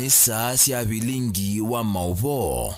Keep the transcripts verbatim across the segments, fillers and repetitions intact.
Nĩ saa sya vilingi wa maũvoo.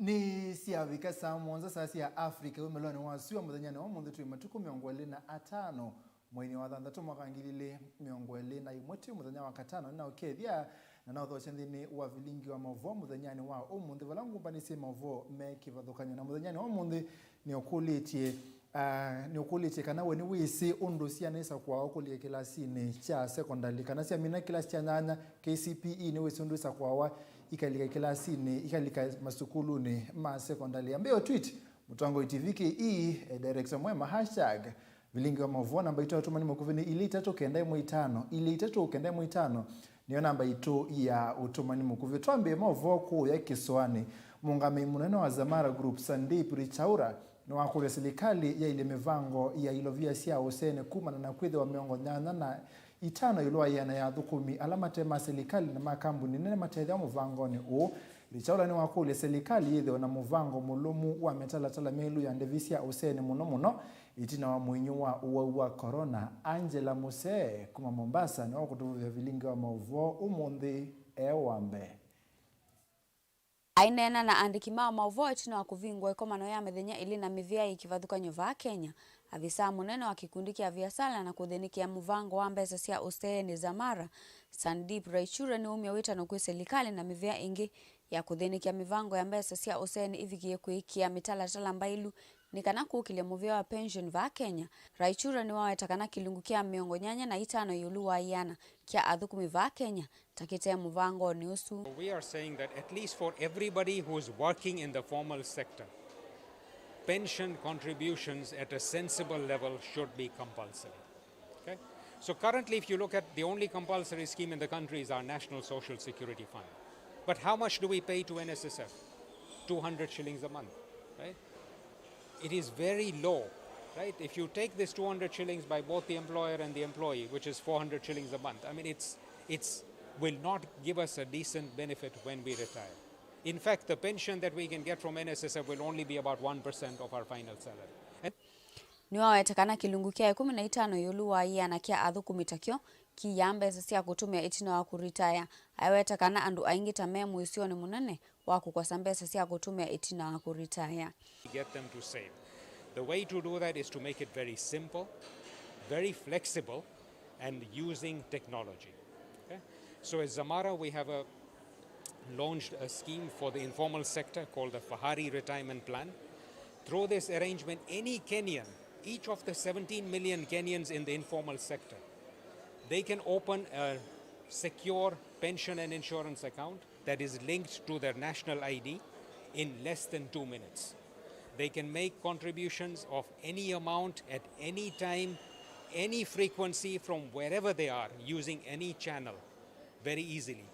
Nĩ syavika saa mũonza saa sya Africa wĩmelonĩ wa sua mũthenyanĩ wa ũmũnthĩ. Twĩ matukũ mĩongo ĩlĩ na atano mweinĩ wa thanthatũ mwaka wa ngili ilĩ mĩongo ĩlĩ na ĩmwe. Twĩ mũthenya wa katano. Nĩ na ũkethya na naũthokya nthĩnĩ wa vilingi wa maũvoo mũthenyanĩ wa ũmũnthĩ, vala ngũmbanĩsye maũvoo me kĩvathũkany'o. Na mũthenyanĩ wa ũmũnthĩ nĩũkũlĩtye, ah, nĩũkũlĩtye kana we nĩwĩsĩ ũndũ syana isakũawa kũlika kĩlasinĩ kya sekondalĩ, kana syamina kĩlasi kya nyanya, K C P E, nĩwĩsĩ ũndũ isakũawa ikalika kĩlasinĩ, ikalika masukulunĩ ma sekondalĩ. Ambĩĩa tweet, Mũtongoi T V K E, eh, director mwema, hashtag vilingi wa maũvoo. Namba itũ ya ũtũmani mũkuvĩ nĩ ilĩ itatũ kenda ĩmwe itano, ilĩ itatũ kenda ĩmwe itano. Nĩyo namba itũ ya ũtũmani mũkuvĩ. Twambĩe maũvoo kũũya kĩsũanĩ. Mũũngamĩi mũnene wa Zamara Group, Sandeep Richaura, nĩwakũlya silikalĩ yaĩlye mĩvango ya ilovia sya ũseeni kumana na kwĩthĩwa mĩongo nyanya na itano ĩũlũ wa ĩana ya athũkũmi ala mate ma silikalĩ na ma kambuni nene matethĩwa mũvangonĩ ũũ. Richaura nĩwakũlya silikalĩ yĩthĩwe na mũvango mũlũmu wa mĩtalatala mĩlũ ya ndĩvi sya ũseeni, mũno mũno ĩtina wa mũinyũ wa ũwau wa corona. Angela Musee kuma Mombasa nĩwe ũkũtũvũvya vilingi wa maũvoo ũmũnthĩ e wa mbee. Aineena na andĩki ma maũvoo ĩtina wa kũvingũa ĩkomano ya mĩthenya ĩlĩ na mĩvĩa yĩ kĩvathũkany'o vaa Kenya, avisaa mũnene wa kĩkundi kya viasala na kũthĩnĩkĩa mũvango wa mbesa sya ũseeni, Zamara, Sandeep Raichura, nĩwaumya wĩtano kwĩ silikalĩ na mĩvĩa ĩngĩ ya kũthĩnĩkya mĩvango ya mbesa sya ũseeni ĩvikĩe kwĩkĩa mĩtalatala mbaĩlu nĩ kana kũkĩlya mũvĩa wa pension vaa Kenya. Raichura nĩwaweta kana kĩlungu kya mĩongo nyanya na itano ĩũlũ wa ĩana kya athũkũmi vaa Kenya ta kĩte mũvangonĩ ũsu. We are saying that at least for everybody who's working in the formal sector, pension contributions at a sensible level should be compulsory. Okay? So currently, if you look at, the only compulsory scheme in the country is our National Social Security Fund. But how much do we pay to N S S F? Two hundred shillings a month, right? It is very low, right? If you take this two hundred shillings by both the employer and the employee, which is four hundred shillings a month, I mean, it's, it's, will not give us a decent benefit when we retire. In fact, the pension that we can get from N S S F will only be about one percent of our final salary. And Nĩwaweta kana kĩlungu kya ĩkũmi na itano ĩũlũ wa ĩana kya athũkũmi takyo kiiaa mbesa sya kũtũmĩa ĩtina wa kũritaya. Aiweta kana andũ aingĩ ta me mũĩsyonĩ mũnene wa kũkosa mbesa sya kũtũmĩa ĩtina wa kũritaya. Get them to save. The way to do that is to make it very simple, very flexible, and using technology. Okay? So as Zamara, we have a, launched a scheme for the informal sector called the Fahari Retirement Plan. Through this arrangement, any Kenyan, each of the seventeen million Kenyans in the informal sector, they can open a secure pension and insurance account that is linked to their national I D in less than two minutes. They can make contributions of any amount at any time, any frequency from wherever they are using any channel very easily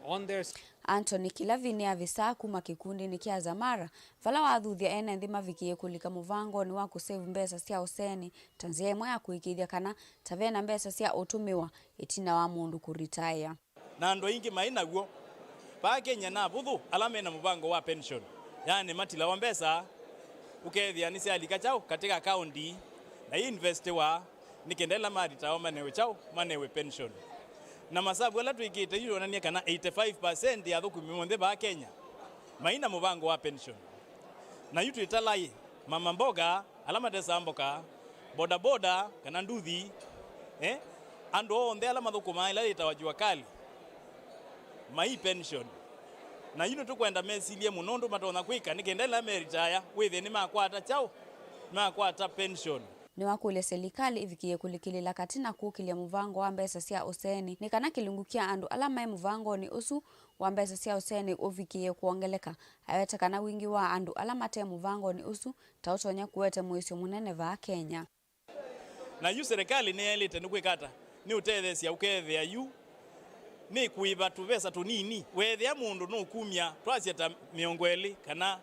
on their Anthony Kilavi nĩ avisaa kuma kĩkundinĩ kya Zamara, vala wathuthya ene nthĩ mavikĩe kũlika mũvangonĩ wa kũsevu mbesa sya ũseeni ta nzĩa ĩmwe ya kũĩkĩĩthya kana ta vena mbesa sya ũtũmĩwa ĩtina wa mũndũ kũritaĩa. Na andũ aingĩ maĩ naw'o. Vaa Kenya nĩ avũthũ ala mena mũvango wa pension, yaani matilawa mbesa, ũkethĩa nĩsyalika kyaũ katika akaũndi na iinvestiwa, nĩ kenda ĩla maritawa manewe kyaũ, manewe pension. Na masavu ala twĩkĩte yu yonany'a kana eighty-five percent ya athũkũmi onthe vaa Kenya maina mũvango wa pension. Na yu twĩtalaĩ mama mboga, ala matesaa mboka, bodaboda kana nduthi, eh? Andũ onthe ala mathũkũmaa ĩla yĩtawa jua kali, mai pension. Na yu nĩtũkwenda mesilye mũno ũndũ matonya kwĩka nĩ kenda ĩla meritaya wĩthĩe nĩmakwata kyaũ, nĩmakwata pension. Nĩwakũlya silikalĩ ĩvikĩe kũlikĩlĩla katĩ na kũkĩlya mũvango wa mbesa sya ũseeni nĩ kana kĩlungu kya andũ ala maĩ mũvangonĩ ũsu wa mbesa sya ũseeni ũvikĩe kwongeleka. Aweta kana wingĩ wa andũ ala mate mũvangonĩ ũsu ta ũtonya kũete mũĩsyo mũnene vaa Kenya. Na yu serikali nĩyaĩlĩte nĩ kwĩka ata? Nĩ ũtetheesya ũkethĩa yu nĩ kũĩva tũvesa tũnini. Weethĩa mũndũ nũkumya, twasya ta mĩongo ĩlĩ kana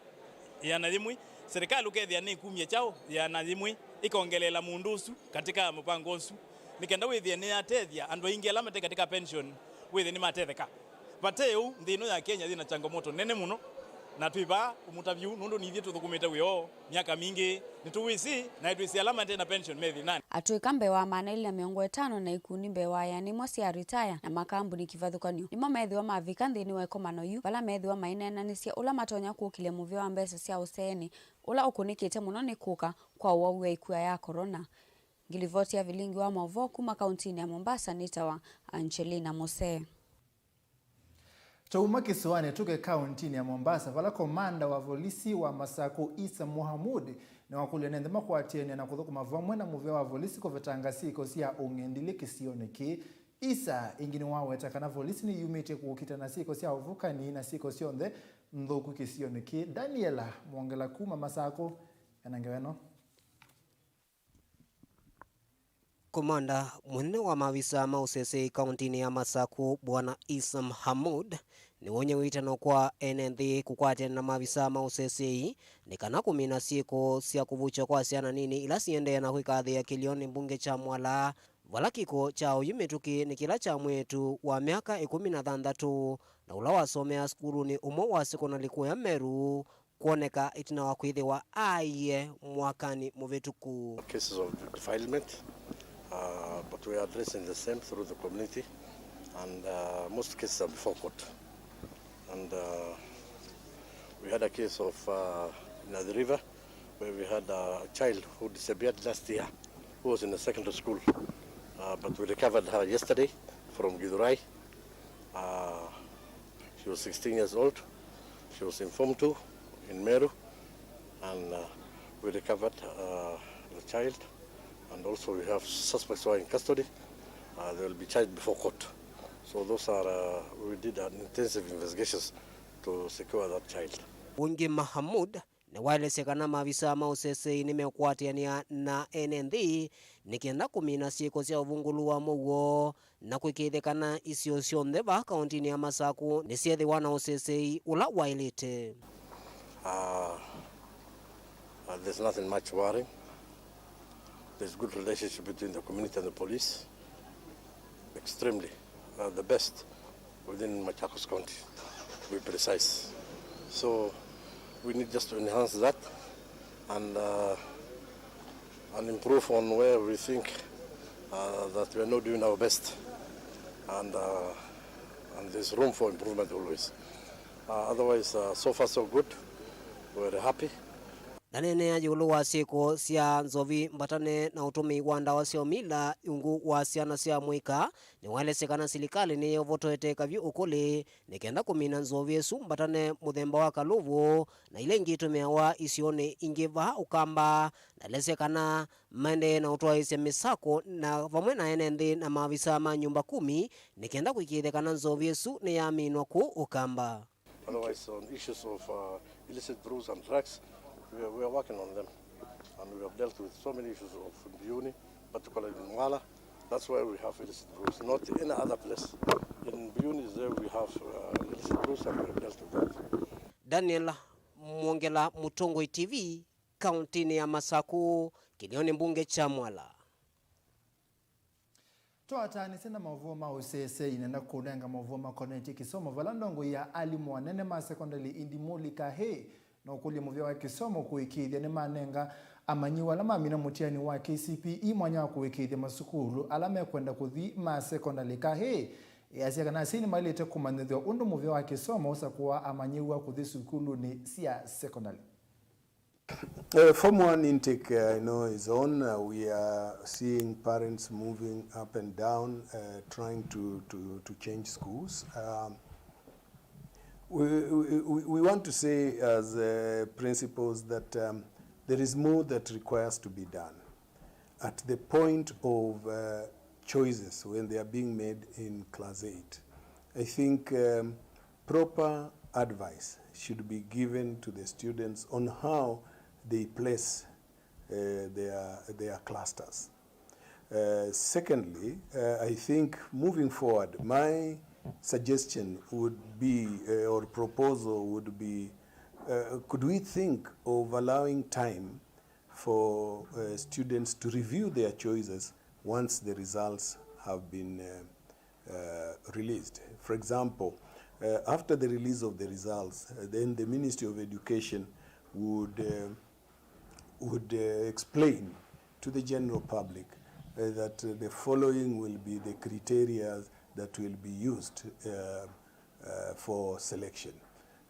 ĩana yĩmwe, serikali ũkethĩa nĩkumya kyaũ? Ĩana yĩmwe, ĩkongeleela mũndũ ũsu katika mũvango ũsu, nĩ kenda wĩthĩe nĩyatethya andũ aingĩ ala mate katika pension, wĩthĩe nĩmatetheka. Vate ũu, nthĩ ĩno ya Kenya yĩna changamoto nene mũno. Na twĩ vaa kũmũtavya ũu nũndũ nithyĩ tũthũkũmĩte wĩa ũũ myaka mingĩ, nĩtũwĩsĩ, na nĩtwĩsĩ ala mate na pension me thĩnanĩ. Atũĩka mbee wa maana elĩ na mĩongo ĩtano na ikundi mbee wa ĩana ĩmwe sya retire na makambuni kĩvathũkany'o nĩmo methĩwa mavika nthĩnĩ wa ĩkomano yu, vala methĩwa maineenanĩsya ũla matonya kũkĩlya mũvĩa wa mbesa sya ũseenĩ ũla ũkũnĩkĩte mũno nĩ kũka kwa ũwau wa ĩkua ya corona. Ngilivoti ya vilingi wa maũvoo kuma kauntinĩ ya Mombasa nĩtawa Angelina Mose. Twauma kĩsũanĩ tũke kauntinĩ ya Mombasa, vala komanda wa volisi wa Masakũ Isa Mohamud nĩwakũlya ene nthĩ makwatĩanĩa na kũthũkũma vamwe na mũvĩa wa volisi kũvetanga syĩko sya ũng'endilĩ kĩsionĩ kĩĩ. Isa ĩngĩ nĩwaweta kana volisi nĩyumĩtye kũkitana syĩko sya ũvukani na syĩko syonthe nthũku kĩsionĩ kĩĩ. Daniela Mwongela kuma Masakũ ena ngewa ĩno. Komanda mũnene wa mavisa ma ũseseĩ kauntinĩ ya Masakũ, Bwana Isam Hamud, nĩwonie wĩtano kwa ene nthĩ kũkwatĩana na mavisa ma ũseseĩ nĩ kana kũmina syĩko sya kũvũkya kwa syana nini ila siendee na kwĩkathĩa kĩlĩonĩ mbunge kya Mwala, vala kĩko kya oyu mĩtũkĩ nĩ kĩla kya mwĩĩtu wa myaka ĩkũmi na thanthatũ na ũla wasomeaa sukulunĩ ũmwe wa sekondalĩ kũya Meru, kwoneka ĩtina wa kwĩthĩwa aaie mwakanĩ mũvĩtũku. Cases of defilement, uh, but we are addressing the same through the community, and, uh, most cases are before court. And, uh, we had a case of, uh, in Athi River, where we had a child who disappeared last year, who was in a secondary school, uh, but we recovered her yesterday from Githurai. Uh, she was sixteen years old. She was in Form two in Meru, and, uh, we recovered, uh, the child, and also we have suspects who are in custody. Uh, they will be charged before court. So those are, uh, we did an intensive investigations to secure that child. Ũngĩ Mahamud nĩwaelesya kana maavisa ma ũseseĩ nĩmekwatĩanĩa na ene nthĩ nĩ kenda kũmina syĩko sya ũvũngũlu wa mũuo na kũĩkĩĩthya kana isio syonthe vaa kauntinĩ ya Masakũ nĩsyethĩwa na ũseseĩ ũla waĩlĩte. Uh, uh, there's nothing much worrying. There's good relationship between the community and the police. Extremely, uh, the best within Machakos County, to be precise. So we need just to enhance that and, uh, and improve on where we think, uh, that we are not doing our best, and, uh, and there's room for improvement always. Uh, otherwise, uh, so far so good. We're happy. Aneenea ĩũlũ wa syĩko sya nzovi mbatane na ũtũmĩi wa ndawa sya ũmila ungu wa syana sya mũika, nĩwaelesya kana silikalĩ nĩyĩvotoete kavyũ ũkũlĩ nĩ kenda kũmina nzovi ĩsu mbatane mũthemba wa kalũvũ na ila ingĩ itũmĩawa isionĩ ingĩ vaa Ũkamba. Naelesya kana maendee na ũtwaĩĩsya mĩsako na vamwe na ene nthĩ na maavisa ma nyũmba kumi nĩ kenda kũĩkĩĩthya kana nzovi ĩsu nĩyaminwa kũu Ũkamba. Otherwise, on issues of, uh, illicit brews and drugs, we are, we are working on them. And we have dealt with so many issues of Mbuyuni, particularly in Mwala. That's why we have illicit brews, not any other place. In Mbuyuni is where we have, uh, illicit brews and we have dealt with that. Daniel Mwongela, Mũtongoi T V, kauntinĩ ya Masakũ, kĩlĩonĩ mbunge kya Mwala. Twataanĩsye na maũvoo ma ũseseĩ, nenda kũnenga maũvoo makonetye kĩsomo, vala ndongoi ya alimũ anene ma sekondalĩ Indi Muli Kahĩ nũkũlya mũvĩa wa kĩsomo kũĩkĩĩthya nĩmanenga amanyĩw'a ala mamina mũtiani wa K C P E mwanya wa kũĩkĩĩthya masukulu ala mekwenda kũthi ma sekondalĩ. Kahĩ easya kana asyai nĩmaĩlĩte kũmanyĩthw'a ũndũ mũvĩa wa kĩsomo ũsakũaa amanyĩw'a kũthi sukulunĩ sya sekondalĩ. Uh, Form one intake, uh, I know, is on. Uh, we are seeing parents moving up and down, uh, trying to, to, to change schools. Um, we, we, we we want to say as, uh, principals that, um, there is more that requires to be done at the point of, uh, choices when they are being made in class eight. I think, um, proper advice should be given to the students on how they place, uh, their, their clusters. Uh, secondly, uh, I think moving forward, my suggestion would be, uh, or proposal would be, uh, could we think of allowing time for, uh, students to review their choices once the results have been, uh, uh, released. For example, Uh, after the release of the results, uh, then the Ministry of Education would, uh, would, uh, explain to the general public, uh, that, uh, the following will be the criteria that will be used, uh, uh, for selection.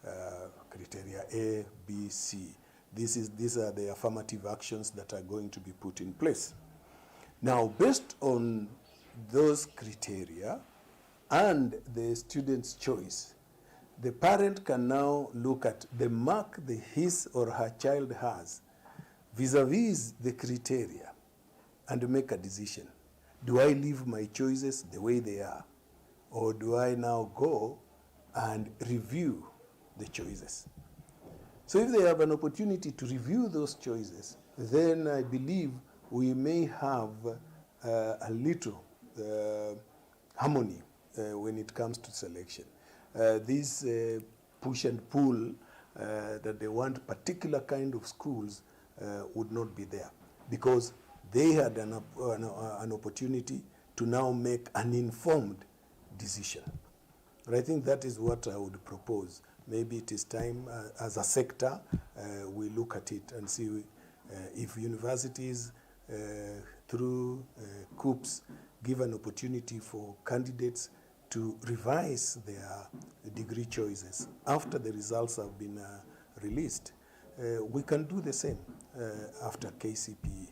Uh, criteria A, B, C. This is, these are the affirmative actions that are going to be put in place. Now, based on those criteria and the student's choice, the parent can now look at the mark the, his or her child has vis-a-vis the criteria and make a decision. Do I leave my choices the way they are? Or do I now go and review the choices? So if they have an opportunity to review those choices, then I believe we may have, uh, a little, uh, harmony, uh, when it comes to selection. Uh, this, uh, push and pull, uh, that they want particular kind of schools, uh, would not be there, because they had an op-, an, uh, an opportunity to now make an informed decision. But I think that is what I would propose. Maybe it is time, uh, as a sector, uh, we look at it and see, uh, if universities, uh, through, uh, CUPS, give an opportunity for candidates to revise their degree choices after the results have been, uh, released. Uh, we can do the same, uh, after K C P E,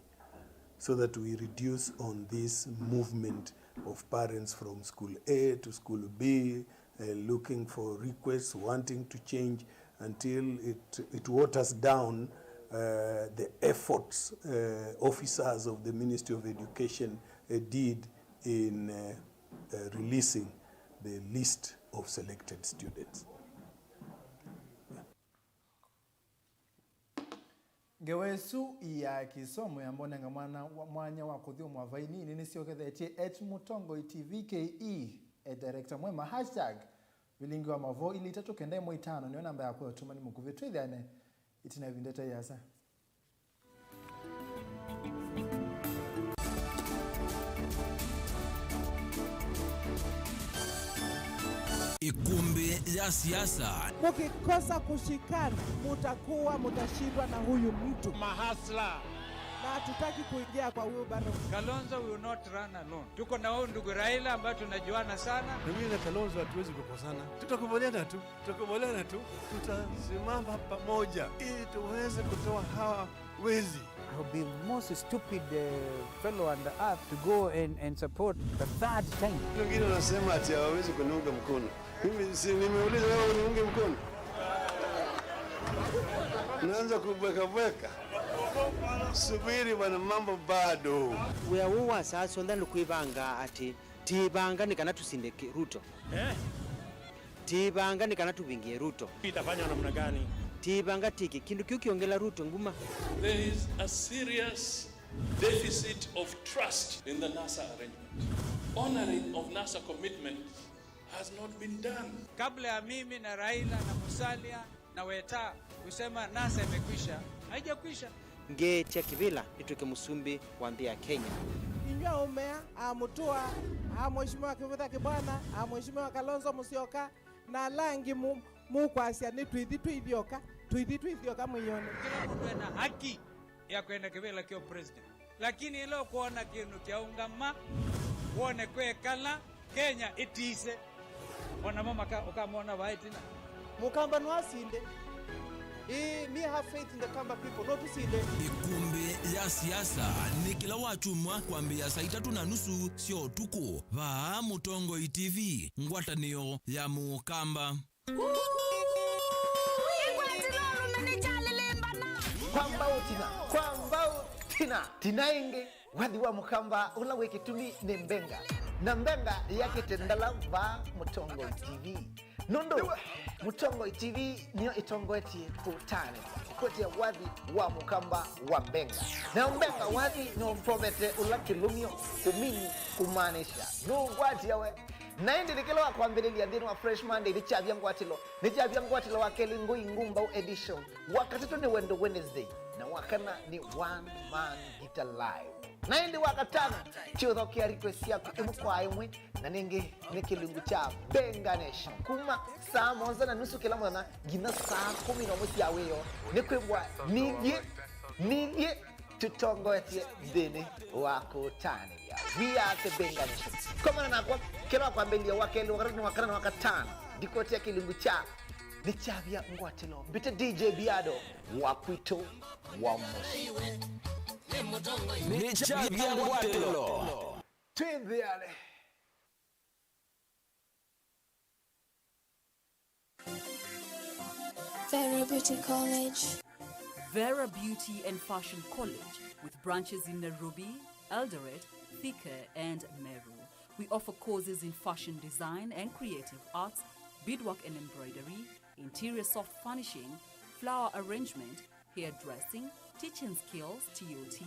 so that we reduce on this movement of parents from school A to school B, uh, looking for requests, wanting to change, until it, it waters down, uh, the efforts, uh, officers of the Ministry of Education, uh, did in, uh, uh, releasing the list of selected students. Ngewa ĩsu ya kĩsomo yamba ũnenga mwana wa, mwanya wa kũthyũmũa vai nini nĩsyokethetye at Mũtongoi T V K E, at Director Mwema, hashtag Vilingi wa Mavoo ilĩ itatũ kenda ĩmwe itano nĩyo namba yakwa ya ũtũmani mũkuvĩ. Twĩthĩane ĩtina ya ĩvinda ĩtaĩ asa. Ikumbi ya siasa. Mkikosa kushikana, mutakuwa mutashindwa na huyu mtu. Mahasla. Na hatutaki kuingia kwa wheelbarrow. Kalonzo will not run alone. Tuko na huyu ndugu Raila ambaye tunajuana sana. Na mimi na Kalonzo hatuwezi kukosana. Tutakubaliana tu. Tutakubaliana tu, tutasimama pamoja ili tuweze kutoa hawa wezi. I would be most stupid, uh, fellow on the earth to go and, and support the third time. Wengine wanasema ati hawawezi kuniunga mkono. Mimi si nimeuliza wewe uniunge mkono? Naanza kubweka bweka. Subiri bwana, mambo bado. Wĩa ũũ wa saa syonthe nĩ kwĩvanga atĩ tĩĩvanga nĩ kana tũsinde kĩ-, Ruto. Eh? Tĩĩvanga nĩ kana tũvingie Ruto. Itafanywa namna gani? Tĩĩvanga tĩkĩ kĩndũ kĩu kĩongela Ruto nguma. There is a serious deficit of trust in the NASA arrangement. Honoring of NASA commitments has not been done. Kabla ya mimi na Raila na Musalia na Weta kusema NASA imekwisha, haijakwisha. Ngeetya kĩvĩla nĩtw'ĩke mũsumbĩ wa nthĩ ya Kenya. Inyw'ĩ aũme aa, a Mũtũa, a Mheshimiwa Kĩvutha Kĩbwana, a Mheshimiwa Kalonzo Musyoka, na ala angĩ mu-, mũkwasya nĩ tũithi twĩ ithyoka, tũithi twĩ ithyoka mwĩone. Kĩla mũndũ ena haki ya kwenda kĩvĩla kya president. Lakini ĩla ũkwona kĩndũ kyaũngama, wone kwekala, Kenya ĩtise. O namo maka-, ũkamona vaa ĩtina. Mũkamba no asinde. Ĩĩ, me have faith in the Kamba people. No tũsinde. Ĩkumbi ya siasa nĩ kĩla wakyumwa kwambĩĩa saa itatũ na nusu sya ũtukũ. Vaa Mũtongoi T V, ngwatanĩo ya Mũkamba. Ĩkwatĩlo ũlũme nĩkyalĩlĩmbana. Kwa mbau tina, kwa mbau tina, tina ĩngĩ. Wathi wa Mũkamba ũla wĩ kĩtumi nĩ Mbenga, na Mbenga yakĩte ndala vaa Mũtongoi T V. Nũndũ Mũtongoi T V nĩyo ĩtongoetye kũtanĩthya, kũkwetya wathi wa Mũkamba wa Mbenga. Nayo Mbenga wathi nĩyo ũmpovete ũla kĩlũmyo kũmini kũmaanisha nũngwatia we. Na ĩndĩ nĩ kĩla wa kwambĩlĩlya nthĩnĩ wa Fresh Monday nĩkyavya ngwatĩlo, nĩkyavya ngwatĩlo wa kelĩ Ngũi Ngumbau edition. Wa katatũ nĩ Wendo Wednesday, na wa kana nĩ One Man Guitar Live. Na ĩndĩ wa katano, tũũthokea request syaku ĩmwe kwa ĩmwe, na nĩngĩ nĩ kĩlungu kya Benga Nation. Kuma saa mũonza na nusu kĩla mũthenya nginya saa kũmi na ũmwe sya wĩoo, nĩ kwĩw'a nithyĩ, nithyĩ tũtongoetye nthĩnĩ wa kũtanĩthya. We are the Benga Nation. Komana nakwa kĩla wa kwambĩlĩlya wa kelĩ, wa katatũ, wa kana, na wa katano. Ndikotea kĩlungu kya nĩ kyavya ngwatĩlo. Mbĩte D J Biado wa kwitũ wa mũsyĩ. Nĩ kyavya ngwatĩlo. Twĩnthĩane. Vera Beauty College. Vera Beauty and Fashion College, with branches in Nairobi, Eldoret, Thika, and Meru. We offer courses in fashion design and creative arts, beadwork and embroidery, interior soft furnishing, flower arrangement, hairdressing, teaching skills, T O T,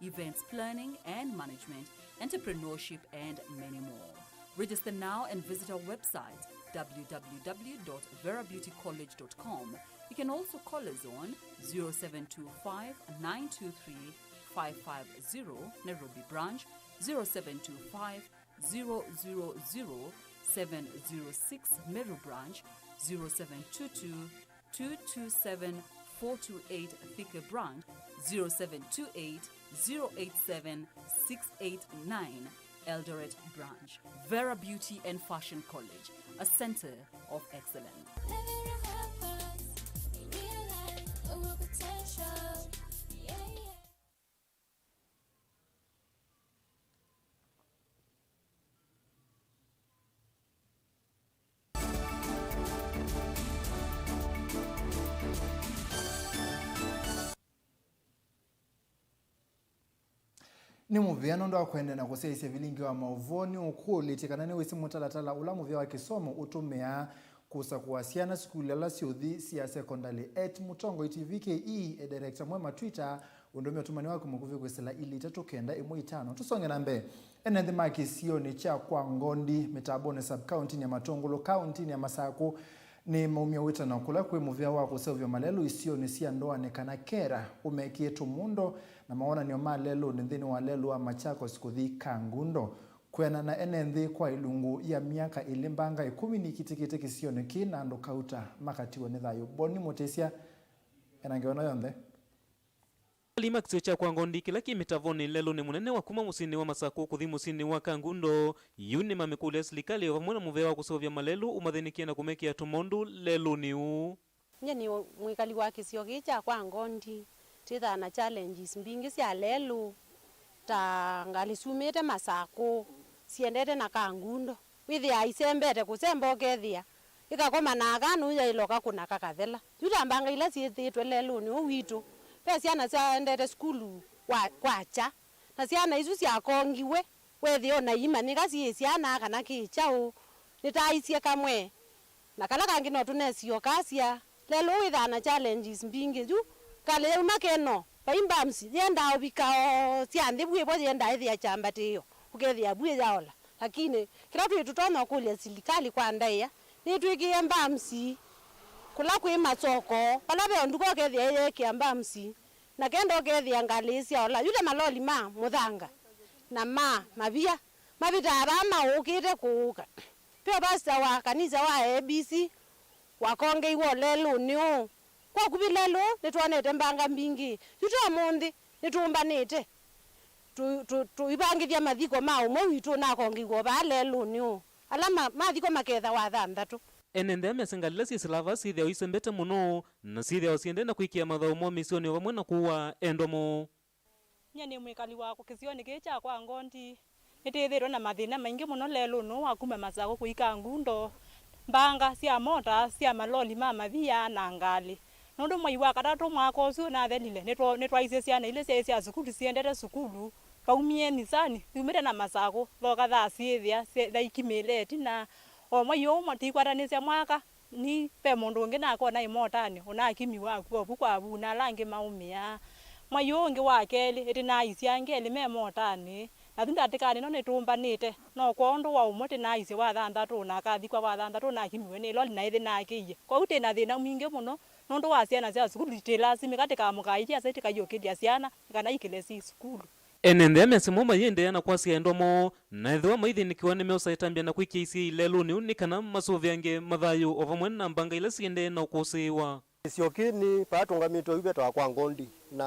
events planning and management, entrepreneurship, and many more. Register now and visit our website, w w w dot vera beauty college dot com. You can also call us on zero seven two five, nine two three, five five zero, Nairobi branch, zero seven two five, zero zero zero, seven zero six, Meru branch, zero seven two two, two two seven, four two eight, Thika branch, zero seven two eight, zero eight seven, six eight nine, Eldoret branch. Vera Beauty and Fashion College, a center of excellence. Nĩ mũvea nũndũ wa kũendeea na kũsyaĩĩsya vilingi wa maũvoo. Nĩũkũlĩtye kana nĩwĩsĩ mũtalatala ũla mũvea wa kĩsomo ũtũmĩaa kũsakũa syana sukulu ala syũthi sya sekondalĩ. Et mũtongoi T V K E, e director mwema Twitter, ũndũmĩa ũtũmani waku mũkuvĩ kwĩsĩla ilĩ itatũ kenda ĩmwe itano. Tũsonge na mbee. Ene nthĩ ma kĩsionĩ kya Kwa Ngondi, Mĩtambonĩ sub-county-inĩ ya Matũngũlũ, kaũntĩ-inĩ ya Masakũ, nĩmaumya wĩtano kũla kwĩ mũvea wa kũseũvya malelũ isionĩ sya ndũanĩ kana kera ũmekĩe tũmundo na mawonany'o ma lelũnĩ nthĩnĩ wa lelũ wa Machakos kũthi Kangundo. Kwĩanana na ene nthĩ, kwa ĩlungu ya myaka ĩlĩ, mbanga ĩkũmi nikitĩkĩte kĩsionĩ kĩĩ na andũ kauta makatiwa nĩ thayũ. Boni Mũtĩsya ena ngewa ĩno yonthe. Aikali ma kĩsio kya Kwa Ngondi kĩla kĩ Mĩtambonĩ, lelũnĩ mũnene wa kuma mũsyĩnĩ wa Masakũ kũthi mũsyĩnĩ wa Kangundo, yu nĩmamĩkũlya silikalĩ o vamwe na mũvea wa kũseũvya malelũ ũmathĩnĩkĩe na kũmekĩa tũmondu lelũnĩ ũũ. Nyie nĩ mwĩkali wa kĩsio kĩĩ kya Kwa Ngondi. Twĩthaa na challenges mbingĩ sya lelũ, ta ngalĩ syumĩte Masakũ, siendete na Kangundo. Wĩthĩaa isembete kũsemba, ũkethĩa ĩkakoma na aka nũu yaĩloka kũna kakathela. Yu ta mbanga ila syĩthĩĩtwe lelũnĩ ũũ witũ, ve syana syaendete sukulu wa, kwakya, na syana isu syakongiwe, wethĩa o na iimanyĩka syĩ syana kana kĩ kyaũ. Nĩtaaisye kamwe, na kala kangĩ no tũnesie o kasya. Lelũ wĩthaa na challenges mbingĩ. Yu ngalĩ yauma Keno, vai bumps yendaa ũvika o sya nthĩ vu ĩvo yendaa ĩthĩa kyambatĩĩo, ũkethĩa vu ĩyaola. Lakini kĩla twĩ tũtonya ũkũlya silikalĩ kwa ndaĩa, nĩtwĩkĩe bumps kũla kwĩ masoko, vala ve o nduka ũkethĩa ĩyeekĩa bumps, na kenda ũkethĩa ngalĩ syaola. Yu ta maloli ma mũthanga na ma mavia mavĩtaa vaa maũkĩte kũũka. Ve o pastor wa kanisa wa A B C wakongeiwe o lelũnĩ ũũ. Kwa ũkuvĩ lelũ nĩtwonete mbanga mbingĩ. Yu ta ũmũnthĩ nĩtũmbanĩte, tũ-, tũ-, tũivangĩthya mathiko ma ũmwe witũ ũnakongeiwe o vaa lelũnĩ ũũ. Ala ma-, mathikwa makethawa athanthatũ. Ene nthĩ aa measya ngalĩ ila syĩ silava syĩthĩawa isembete mũno na syĩthĩawa syĩendee na kwĩkĩa mathaũ moo mĩsyonĩ o vamwe na kũua endwa moo. Nyie nĩ mwĩkali wa kĩsionĩ kĩĩ kya Kwa Ngondi. Nĩtwĩthĩĩtwe na mathĩna maingĩ mũno lelũnĩ ũũ wa kuma Masakũ kũi Kangundo, mbanga sya mota, sya maloli ma mavia na ngalĩ. Nũndũ mwei wa katatũ mwaka ũsu ũnathelile, nĩtwa-, nĩtwaisye syana ilĩ syaĩ sya sukulu siendete sukulu, vaumie Nisani yumĩte na Masakũ, thooka thaa syĩthĩa sya-, thaikimĩle ĩtina. O mwei ũũ matikwatanĩsya mwaka, ni ve mũndũ ũngĩ nakona ĩmotanĩ, ũnakimiwa akw'a vu kwa vu, na ala angĩ maũmĩaa. Mwei ũũ ũngĩ wa kelĩ, ĩtĩnaaisye angĩ elĩ me motanĩ, na yu ndatĩkanĩ ĩno nĩtũmbanĩte, no kwa ũndũ wa ũmwe tĩnaaisye wa thanthatũ na akathikwa wa thanthatũ ũnakimiwe nĩ loli na ĩthĩnakĩie. Kwoou twĩ na thĩna mwingĩ mũno nũndũ wa syana sya sukulu, tũilasimĩka tũkamũkaĩthya asa tũkaiũkĩlya syana nĩ kana ikĩle syĩ sukulu. Ene nthĩ ya mĩasya moo mayĩendeea na kwasya endwa moo, na ethĩwa maithĩnĩkĩwa nĩmeũsa ĩtambya na kwĩkĩa isyĩ ilelũnĩ ũũ nĩ kana masũvĩange mathayũ o vamwe na mbanga ila syĩendee na ũkũsĩĩwa. Kĩsio kĩĩ nĩ paa tũngamĩtwe yu vetawa kwa Ngondi, na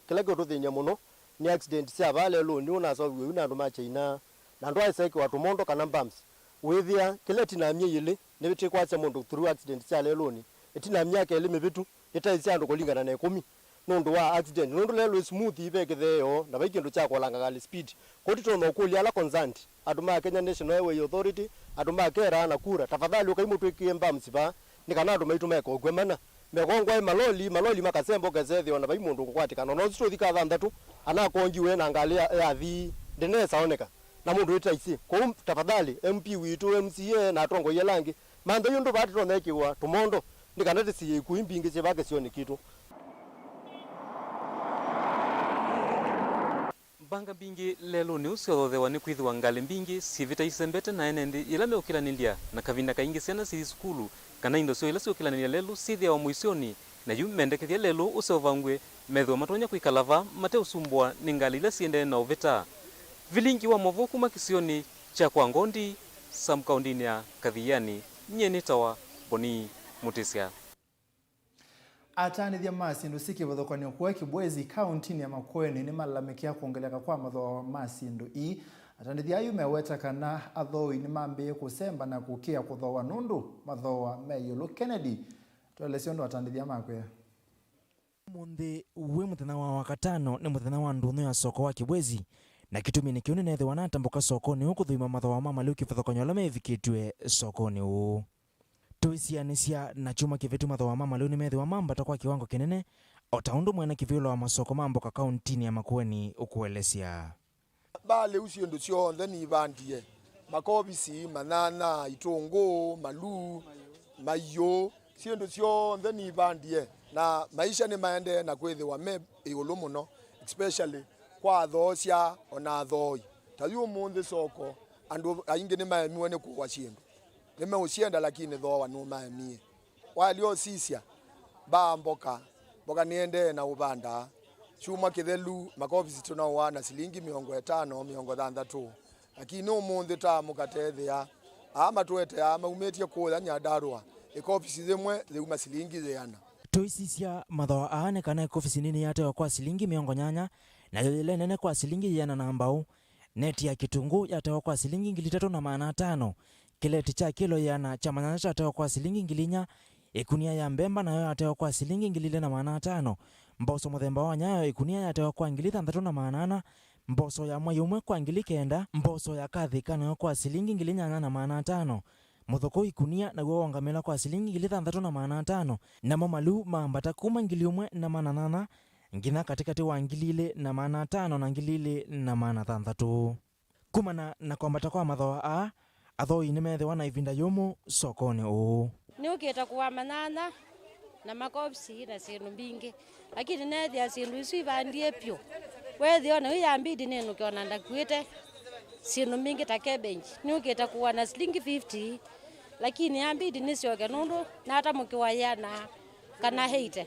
kĩla kĩũtũthĩny'a mũno nĩ accident sya vaa lelũnĩ ũũ nasoviw'e yu na andũ ma China, na ndwaĩsa ĩkĩwa tũmondo kana bumps. Wĩthĩa kĩla ĩtina wa myei ĩlĩ nĩtĩkwasya mũndũ through accident sya lelũnĩ, ĩtina wa myaka ĩlĩ mĩvĩtu nĩtaĩsye andũ kũlingana na ĩkũmi nũndũ wa accident, nũndũ lelũ ĩ smooth, ve kĩtheeo na vai kĩndũ kya kũolanga ngalĩ speed. Kwoou tũtonya ũkũlya ala concerned, andũ ma Kenya National Highway Authority, andũ ma KeRA na KURA, tafadhali ũkai mũtwĩkĩe bumps vaa nĩ kana andũ maitũ maeke ũkw'a mana mekongwae maloli, maloli makasemba ũkesa ethĩwa na vai mũndũ ũkũkwatĩkana. Ona ũsu tũthi ka thanthatũ anakongiwe na ngalĩ ya, ya athii ndĩnesa oneka na mũndũ wĩtaisye. Kwoou tafadhali M P witũ, M C A na atongoi ala angĩ manthei ũndũ vaa tũtonya ĩkĩwa tũmondo nĩ kana tũsiĩe ikuũ mbingĩ syĩ vaa kĩsionĩ kitũ. Mbanga mbingĩ lelũnĩ ũũ syothothewa nĩ kwĩthĩwa ngalĩ mbingĩ syĩvĩta isembete na ene nthĩ yĩla meũkĩlanĩlya, na kavinda kaingĩ syana sithi sukulu kana indo syoo ila syũkĩlanĩlya lelũ syĩthĩawa mũisyonĩ, na yu mendekethya lelũ ũseũvangw'e methĩwa matonya kwĩkala vaa mateũsumbũa nĩ ngalĩ ila siendee na ũvĩta. Vilingi wa maũvoo kuma kĩsionĩ kya kwa Ngondi, Sam kaũndĩnĩ ya Kathiani, nyie nĩtawa Boni Mũtĩsya. Atandĩthya ma syĩndũ syĩ kĩvathũkany'o kũũ Kibwezi, kaũntĩnĩ ya Makueni, nĩmalalamĩkĩa kwongeleka kwa mathooa ma syĩndũ ii. Atandĩthya ayu meweta kana athooĩ nĩmambĩĩe kũsemba na kũkĩa kũthooa nũndũ mathooa me ĩũlũ. Kennedy, tũelesye ũndũ atandĩthya makwĩa. Ũmũnthĩ wĩ mũthenya wa Wakatano nĩ mũthenya wa ndũnyũ ya soko wa Kibwezi, na kĩtumi nĩ kĩu nĩneethĩwa natambũka sokonĩ ũũ kũthũima mathooa ma malĩu kĩvathũkany'o ala meĩvikĩtw'e sokonĩ ũũ. Tũisianĩsya na kyumwa kĩvĩtu, mathooa ma malĩu nĩmeethĩwa mambata kwa kĩwango kĩnene, o ta ũndũ mwene kĩvĩũla wa masoko ma mboka kaũntĩnĩ ya Makueni ũkũelesya. Mbalĩu syĩndũ syonthe nivandie, makovisi, manyanya, itũngũũ, maluu, maiũ, syĩndũ syonthe nivandie, na maisha nĩmaendee na kwĩthĩwa me ĩũlũ mũno, especially kwa athoosya o na athooi. Ta yu ũmũnthĩ soko, andũ aingĩ nĩmaemiwe nĩ kũwa syĩndũ. Nĩmeũsyenda, lakini thooa nũmaemie. Walya ũsisya, mbaa mboka, mboka nĩendee na ũvanda. Kyumwa kĩthelu, makovisi tũnaũaa na silingi mĩongo ĩtano, mĩongo thanthatũ. Lakini ũmũnthĩ taamũka teethĩa, aa matũeteaa maumĩtye kũya Nyandarua, ĩkovisi yĩmwe yĩuma silingi yĩana. Tũisisya mathooa aa nĩ kana ĩkovisi nini yatewa kwa silingi mĩongo nyanya, nayo yĩla ĩnene kwa silingi yĩana na mbaũ. Neti ya kĩtunguu yatewa kwa silingi ngili itatũ na maana atano, kĩleti kya kĩlo ĩana kya manyanya kyatewa kwa silingi ngili inya, ĩkunia ya mbemba nayo yatewa kwa silingi ngili ilĩ na maana atano, mboso mũthemba wa nyayo ĩkunia yatewa kwa ngili thanthatũ na maana ana, mboso ya mwei ũmwe kwa ngili kenda, mboso ya kathika nayo kwa silingi ngili nyanya na maana atano, mũthũkũ ĩkunia naw'o wongamĩla kwa silingi ngili thanthatũ na maana atano, namo maluu maambata kuma ngili ũmwe na maana nyanya nginya katĩkatĩ wa ngili ilĩ na maana atano na ngili ilĩ na maana thanthatũ. Kumana na kwambata kwa mathooa aa, athooi nĩmeethĩwa na ĩvinda yũmũ sokonĩ ũũ. Nĩũkĩte kũa manyanya na makovisi na syĩndũ mbingĩ, lakini neethĩa syĩndũ isu ivandie vyũ. Weethĩa ona yu yambidi nĩnũke ona ndakuĩte syĩndũ mbingĩ ta cabbage. Nĩũkĩte kũa na silingi fifty, lakini yambidi nĩsyoke nũndũ natamũkĩwa yĩana kana eighty.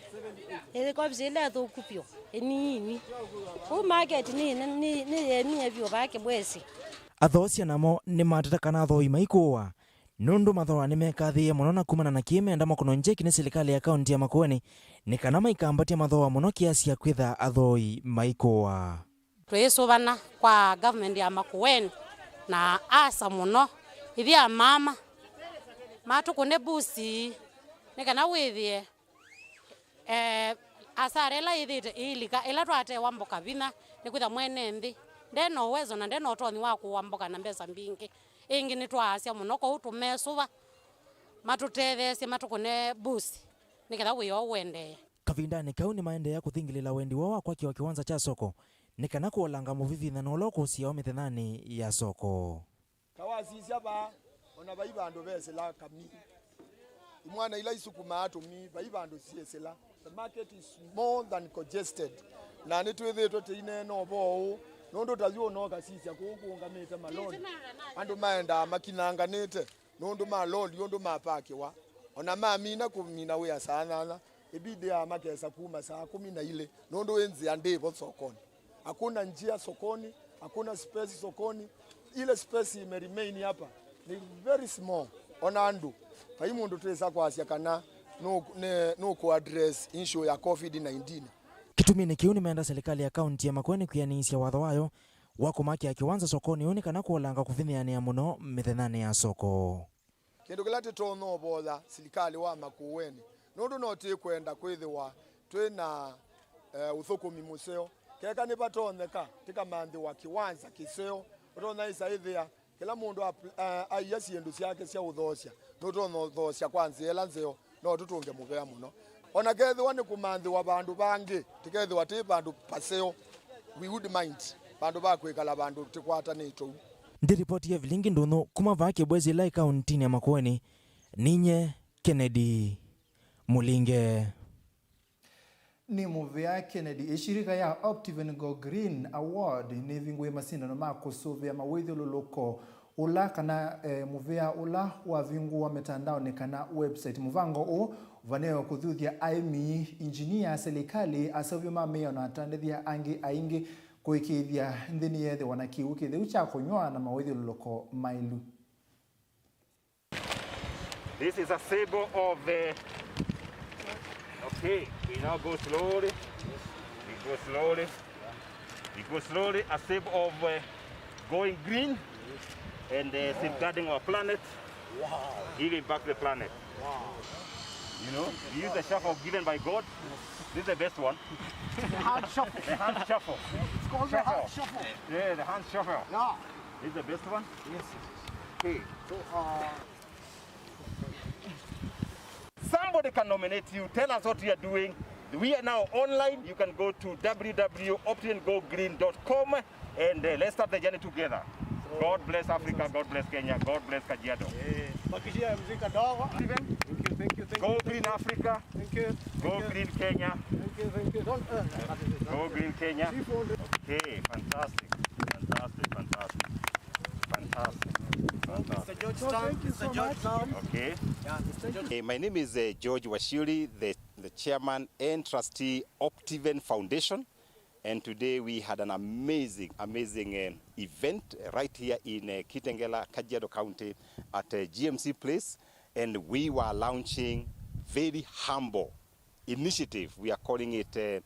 Ĩkovisi ĩla ĩthũku vyũ, ĩniini. Kũu market nĩ, nĩ, nĩyemie vyũ vaa Kibwezi. Athoosya namo nĩmateta kana athooi maikũũa, nũndũ mathooa nĩmekathĩĩe mũno, na kumana na kĩĩ menda makũno njeki nĩ silikalĩ ya kaũntĩ ya Makueni nĩ kana maikambatya mathooa mũno kĩasi ya kwĩtha athooi maikũũa. Twĩsũvana kwa government ya Makueni na asa mũno, ithyĩ amama matũkũne boost nĩ kana wĩthĩe, eh, asara ĩla yĩthĩte ĩilika, ĩla twatewa mboka vinya, nĩkwĩtha mwene nthĩ nde na ũwezo na nde na ũtonyi wa kũũa mboka na mbesa mbingĩ. Ĩngĩ nĩtwaasya mũno, kwoou tũmesũva matũtetheesye, matũkũne boost nĩ kana wĩa ũũ ũendee. Kavindanĩ kau nĩmaendeea kũthingĩlĩla wendi woo wa kwakĩwa kĩwanza kya soko nĩ kana kũolanga mũvivithano ũla ũkũsĩawa mĩthenyanĩ ya soko. Ta wasisya vaa, o na vai vandũ vesĩla kamii. Imwana ila isukumaa tũmii, vai vandũ syĩsĩla. The market is more than congested. Na nĩtwĩthĩĩtwe tũineena ũvoo ũũ, nũndũ ta yu ũnokasisya kũu kũũngamĩte maloni. Andũ maendaa makinanganĩte nũndũ ma loli ũndũ mapakĩwa. O na mamina kũmina wĩa saa nyanya, ĩbidi aa makesa kuma saa kũmi na ilĩ, nũndũ ĩ nzĩa ndĩvo sokonĩ. Hakuna njia sokoni, hakuna space sokoni. Ile space ime remain hapa ni very small. Ona andũ, vai mũndũ twĩsa kwasya kana nũ-, nĩ-, nũkũ address issue ya covid nineteen. Kĩtuminĩ kĩu, nĩmeenda silikalĩ ya kaunti ya Makueni kwĩanĩisya watho wayo wa kũmakĩa kĩwanza sokonĩ ũũ nĩ kana kũolanga kũvinyĩanĩa mũno mĩthenyanĩ ya soko. Kĩndũ kĩla tũtonya ũvoya silikalĩ wa Makueni, nũndũ no tĩkwenda kwĩthĩwa twĩ na, eh, ũthũkũmi mũseo. Keka nĩvatonyeka, tĩkamanthĩwa kĩwanza kĩseo, ũtonya ĩsa ĩthĩa kĩla mũndũ ap-, eh, aia syĩndũ syake sya ũthoosya, nũtonya ũthoosya kwa nzĩa ĩla nzeo, no tũtũnge mũvea mũno. Ona kethĩwa nĩ kũmanthĩwa vandũ vangĩ, tĩkethĩwa tĩ vandũ paseo, we would mind vandũ va kwĩkala vandũ tĩkwatanĩtwe ũu. Ndĩ ripoti ya Vilingi Ndũnyũ kuma vaa Kĩbwezi Lai kauntinĩ ya Makueni, ninye Kennedy Mũlinge. Nĩ mũvea Kennedy. Ĩshirika ya Optiven Go Green Award nĩvingũie masindano ma kũsũvĩa mawĩthyũlũlũko ũla kana, eh, mũvea ũla wavingũwa mĩtandaonĩ kana website. Mũvango ũũ ũvanĩwe kũthuthya aĩmi, injinia, silikalĩ, aseũvya ma mĩao na atandĩthya angĩ aingĩ kũĩkĩĩthya nthĩ nĩyeethĩwa na kĩw'ũ kĩtheu kya kũnyw'a na mawĩthyũlũlũko maĩlu. This is a symbol of, uh, okay, we now go slowly. We go slowly. We go slowly. A symbol of, uh, going green and, uh, safeguarding our planet, giving back the planet. You know, we use the shovel given by God. This is the best one. The hand shovel. The hand shovel. It's called the hand shovel. Yeah, the hand shovel. Yeah. This is the best one. Yes. Okay. So, uh, somebody can nominate you. Tell us what you are doing. We are now online. You can go to w w w dot optiven go green dot com and, uh, let's start the journey together. God bless Africa. God bless Kenya. God bless Kajiado. Eh, bakishia mzee kadogo. Steven. Thank you, thank you, thank you. Go Green Africa. Thank you. Go Green Kenya. Thank you, thank you. Don't, uh, go Green Kenya. Okay, fantastic. Fantastic, fantastic. Fantastic. Fantastic. Mister George, stand. Mister George, now. Okay. Yeah, Mister George. Hey, my name is, uh, George Washiri, the, the chairman and trustee, Optiven Foundation. And today we had an amazing, amazing, uh, event right here in, uh, Kitengela, Kajiado County, at, uh, G M C Place. And we were launching very humble initiative. We are calling it, uh,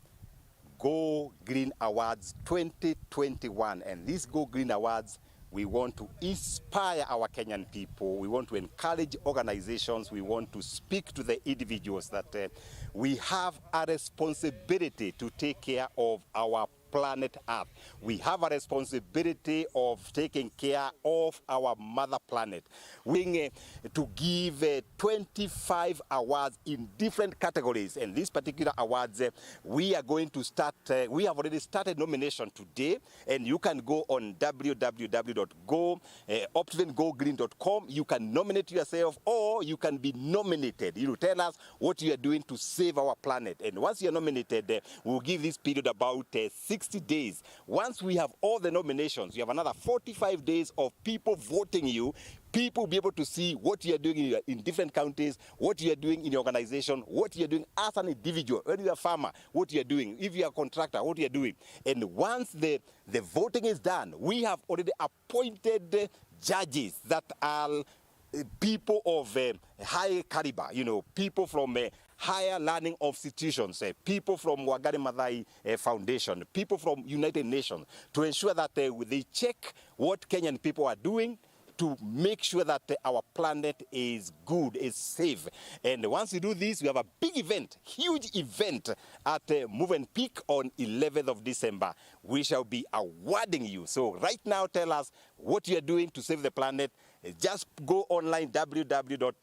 Go Green Awards twenty twenty-one. And these Go Green Awards, we want to inspire our Kenyan people. We want to encourage organizations. We want to speak to the individuals that, uh, we have a responsibility to take care of our planet Earth. We have a responsibility of taking care of our mother planet. We, uh, to give, uh, twenty-five awards in different categories. And these particular awards, uh, we are going to start, uh, we have already started nomination today. And you can go on w w w dot go, uh, optiven go green dot com. You can nominate yourself, or you can be nominated. You tell us what you are doing to save our planet. And once you are nominated, uh, we'll give this period about, uh, sixty days. Once we have all the nominations, you have another forty-five days of people voting you. People will be able to see what you are doing in, your, in different counties, what you are doing in your organization, what you are doing as an individual. When you are a farmer, what you are doing. If you are a contractor, what you are doing. And once the, the voting is done, we have already appointed, uh, judges that are, uh, people of, uh, high caliber, you know, people from, uh, higher learning institutions, uh, people from Wangari Maathai, uh, Foundation, people from United Nations, to ensure that, uh, they check what Kenyan people are doing to make sure that, uh, our planet is good, is safe. And once we do this, we have a big event, huge event at, uh, Movenpick on eleventh of December. We shall be awarding you. So right now, tell us what you are doing to save the planet. Uh, just go online, w w w dot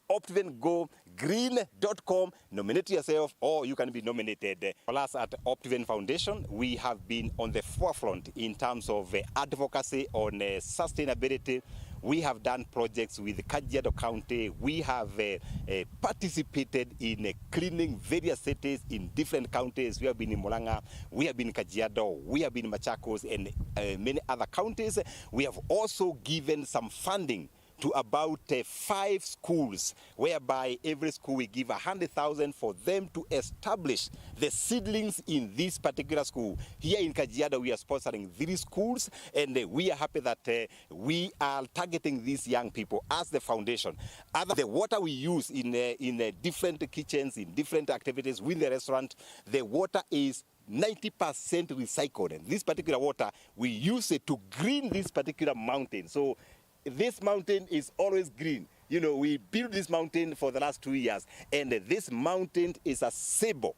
optiven go green dot com, nominate yourself, or you can be nominated. For us at Optiven Foundation, we have been on the forefront in terms of, uh, advocacy on, uh, sustainability. We have done projects with Kajiado County. We have, uh, uh, participated in, uh, cleaning various cities in different counties. We have been in Murang'a, we have been in Kajiado, we have been in Machakos, and, uh, many other counties. We have also given some funding to about, uh, five schools, whereby every school we give a hundred thousand for them to establish the seedlings in this particular school. Here in Kajiado, we are sponsoring three schools, and, uh, we are happy that, uh, we are targeting these young people as the foundation. Other, the water we use in, uh, in, uh, different kitchens, in different activities with the restaurant, the water is ninety percent recycled. And this particular water, we use it to green this particular mountain. So this mountain is always green. You know, we built this mountain for the last two years, and this mountain is a symbol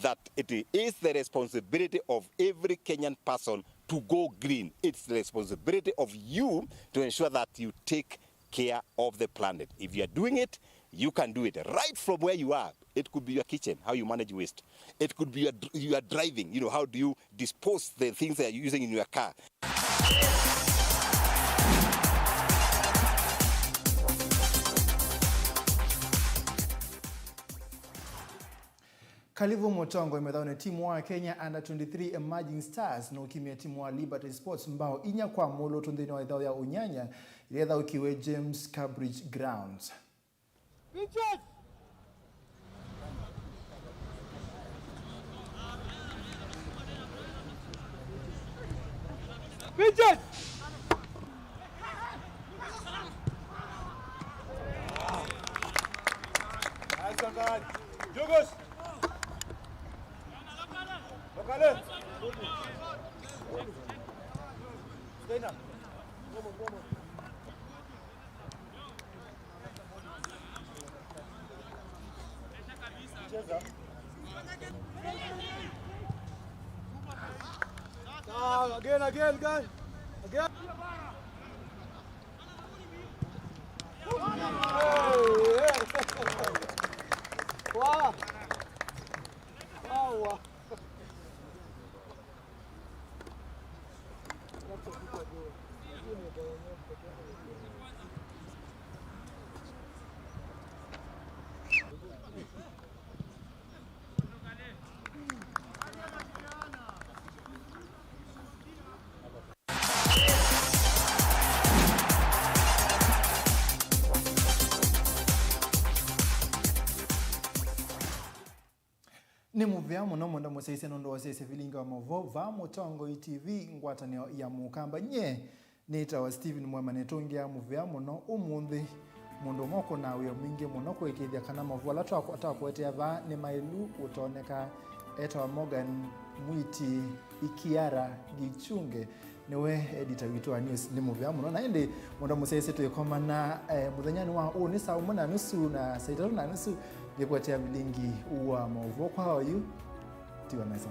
that it is the responsibility of every Kenyan person to go green. It's the responsibility of you to ensure that you take care of the planet. If you are doing it, you can do it right from where you are. It could be your kitchen, how you manage waste. It could be your, dr- your driving, you know, how do you dispose the things that you're using in your car. Kalivu Mũtongoi mĩthaũnĩ. Timu wa Kenya Under twenty-three Emerging Stars nũkimie timu wa Liberty Sports mbao inya kwa mũlũtũ nthĩnĩ wa ĩthaũ ya ũnyanya ĩla ĩthaũkiwe James Carbridge Grounds. Pinches! Pinches! Nice one, man. Jogos! Lokale! Stay now. Cheza. Ah, again, again, guy. Again. Hey, hey. Wow. Wow. Nĩ mũvea mũno mwenda mũsyaĩĩsya nũndũ wa ũsyaĩĩsya vilingi wa maũvoo vaa Mũtongoi T V, ngwatanĩo ya Mũkamba. Nyie nĩtawa Stephen Mwema. Nĩtũngĩa mũvea mũno ũmũnthĩ. Mũndũ ũmwe ũkũnaa wĩa mwingĩ mũno kũĩkĩĩthya kana maũvoo ala twakũ- twakũetea vaa nĩ maĩlu ũtoneka. Etawa Morgan Mwiti Ikiara Gichunge. Nĩwe editor witũ wa news. Nĩ mũvea mũno. Na ĩndĩ mũndũ mũsyaĩĩsya tũikomana, eh, mũthenyanĩ wa ũnĩ saa ũmwe na nusu na saa itatũ na nusu, nĩkũetea vilingi wa maũvoo kwa oyu. Tiwa nesa.